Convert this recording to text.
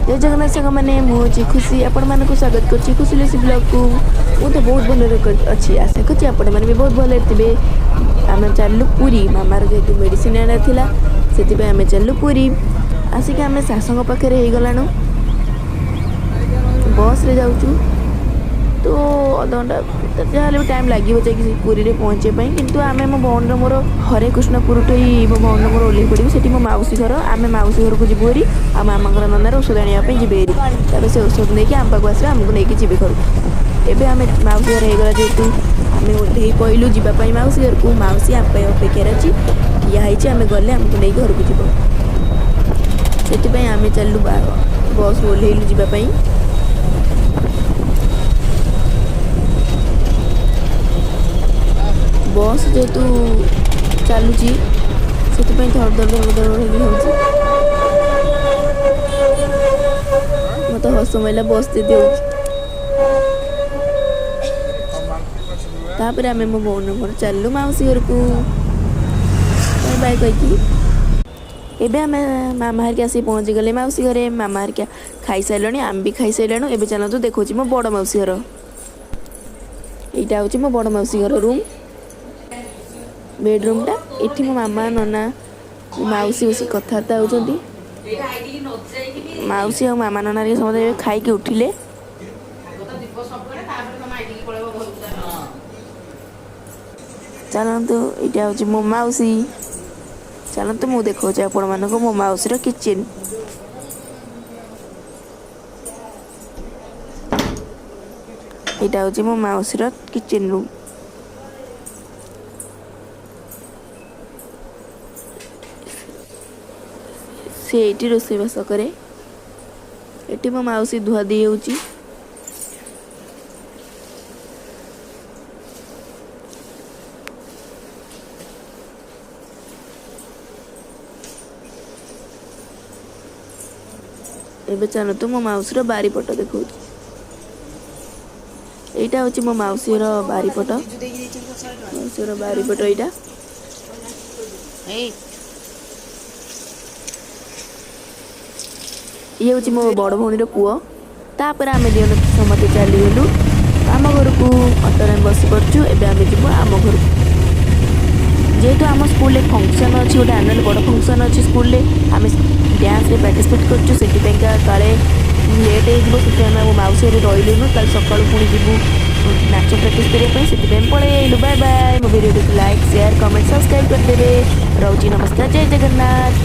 ଜୟ ଜଗନ୍ନାଥ ସାଙ୍ଗମାନେ, ମୁଁ ହେଉଛି ଖୁସି, ଆପଣମାନଙ୍କୁ ସ୍ୱାଗତ କରୁଛି ଖୁସି ଲୁସି ବ୍ଲଗ୍କୁ। ମୁଁ ତ ବହୁତ ଭଲରେ ଅଛି, ଆଶା କରୁଛି ଆପଣମାନେ ବି ବହୁତ ଭଲରେ ଥିବେ। ଆମେ ଚାଲିଲୁ ପୁରୀ, ମାମାର ଯେହେତୁ ମେଡ଼ିସିନ ଆଣିବାର ଥିଲା ସେଥିପାଇଁ ଆମେ ଚାଲିଲୁ ପୁରୀ। ଆସିକି ଆମେ ଶାସଙ୍ଗ ପାଖରେ ହେଇଗଲାଣୁ, ବସ୍ରେ ଯାଉଛୁ ତ ଅଧଘଣ୍ଟା ଯାହାହେଲେ ବି ଟାଇମ୍ ଲାଗିବ ଯାଇକି ପୁରୀରେ ପହଞ୍ଚିବା ପାଇଁ। କିନ୍ତୁ ଆମେ ମୋ ଭଉଣୀର ମୋର ହରେ କୃଷ୍ଣପୁରଠୁ ମୋ ଭଉଣୀର ମୋର ଓହ୍ଲେଇ ପଡ଼ିବୁ, ସେଠି ମୋ ମାଉସୀ ଘର। ଆମେ ମାଉସୀ ଘରକୁ ଯିବୁ ହେରି, ଆଉ ମାମାଙ୍କର ନନାର ଔଷଧ ଆଣିବା ପାଇଁ ଯିବେ ହେରି। ତାପରେ ସେ ଔଷଧ ନେଇକି ଆମ ପାଖକୁ ଆସିବେ, ଆମକୁ ନେଇକି ଯିବେ ଘରକୁ। ଏବେ ଆମେ ମାଉସୀ ଘର ହେଇଗଲା ଯେହେତୁ ଆମେ ଓହ୍ଲେଇ ପଡ଼ିଲୁ ଯିବା ପାଇଁ ମାଉସୀ ଘରକୁ। ମାଉସୀ ଆମ ପାଇଁ ଅପେକ୍ଷାରେ ଅଛି, ଠିଆ ହେଇଛି, ଆମେ ଗଲେ ଆମକୁ ନେଇକି ଘରକୁ ଯିବ। ସେଥିପାଇଁ ଆମେ ଚାଲିଲୁ ବସ୍ରୁ ଓହ୍ଲେଇଲୁ ଯିବା ପାଇଁ। ବସ୍ ଯେହେତୁ ଚାଲୁଛି ସେଥିପାଇଁ ଧଡ଼ ଧଡ଼ ଧଡ଼ ଧଡ଼ ହେଇକି ହେଉଛି। ମୋତେ ହସ ମାଇଲା ବସ୍ ଯଦି ହେଉଛି। ତାପରେ ଆମେ ମୋ ଭଉଣୀର ମୋର ଚାଲିଲୁ ମାଉସୀ ଘରକୁ ବାଏ ବାଏ କହିକି। ଏବେ ଆମେ ମାମା ହେରିକା ଆସିକି ପହଞ୍ଚିଗଲେ ମାଉସୀ ଘରେ। ମାମା ହେରିକା ଖାଇସାରିଲେଣି, ଆମେ ବି ଖାଇସାରିଲାଣୁ। ଏବେ ଚାଲନ୍ତୁ ଦେଖାଉଛି ମୋ ବଡ଼ ମାଉସୀ ଘର। ଏଇଟା ହେଉଛି ମୋ ବଡ଼ ମାଉସୀ ଘର ରୁମ୍, ବେଡ଼ରୁମ୍ଟା। ଏଠି ମୋ ମାମା, ନନା, ମାଉସୀ ବସି କଥାବାର୍ତ୍ତା ହେଉଛନ୍ତି। ମାଉସୀ ଆଉ ମାମା ନନା ହେରିକା ସମସ୍ତେ ଏବେ ଖାଇକି ଉଠିଲେ। ଚାଲନ୍ତୁ, ଏଇଟା ହେଉଛି ମୋ ମାଉସୀ। ଚାଲନ୍ତୁ ମୁଁ ଦେଖାଉଛି ଆପଣମାନଙ୍କୁ ମୋ ମାଉସୀର କିଚେନ୍। ଏଇଟା ହେଉଛି ମୋ ମାଉସୀର କିଚେନ୍ ରୁମ୍। ସେ ଏଇଠି ରୋଷେଇବାସ କରେ। ଏଠି ମୋ ମାଉସୀ ଧୁଆ ଧୁଇ ହେଉଛି। ଏବେ ଚାଲନ୍ତୁ ମୋ ମାଉସୀର ବାରିପଟ ଦେଖାଉଛି। ଏଇଟା ହେଉଛି ମୋ ମାଉସୀର ବାରିପଟ, ମାଉସୀର ବାରିପଟ ଏଇଟା। ଇଏ ହେଉଛି ମୋ ବଡ଼ ଭଉଣୀର ପୁଅ। ତାପରେ ଆମେ ଦୁଇ ଜଣ ସମସ୍ତେ ଚାଲିଗଲୁ ଆମ ଘରକୁ। ଅଟୋରେ ଆମେ ବସି ପଡ଼ୁଛୁ, ଏବେ ଆମେ ଯିବୁ ଆମ ଘରକୁ। ଯେହେତୁ ଆମ ସ୍କୁଲରେ ଫଙ୍କସନ୍ ଅଛି, ଗୋଟେ ଆନୁଆଲ୍ ବଡ଼ ଫଙ୍କସନ୍ ଅଛି ସ୍କୁଲରେ, ଆମେ ଡ୍ୟାନ୍ସରେ ପାର୍ଟିସିପେଟ୍ କରୁଛୁ। ସେଥିପାଇଁକା କାଳେ ଲେଟ୍ ହେଇଯିବ, ସେଥିପାଇଁ ଆମେ ଆମ ମାଉସୀ ଘରେ ରହିଲୁନୁ। କାଲି ସକାଳୁ ପୁଣି ଯିବୁ ନାଚ ପ୍ରାକ୍ଟିସ୍ କରିବା ପାଇଁ, ସେଥିପାଇଁ ପଳେଇ ଆଇଲୁ। Bye bye. ମୋ ଭିଡ଼ିଓଟିକୁ ଲାଇକ୍, ସେୟାର, କମେଣ୍ଟ, ସବସ୍କ୍ରାଇବ୍ କରିଦେବେ। ରହୁଛି, ନମସ୍କାର, ଜୟ ଜଗନ୍ନାଥ।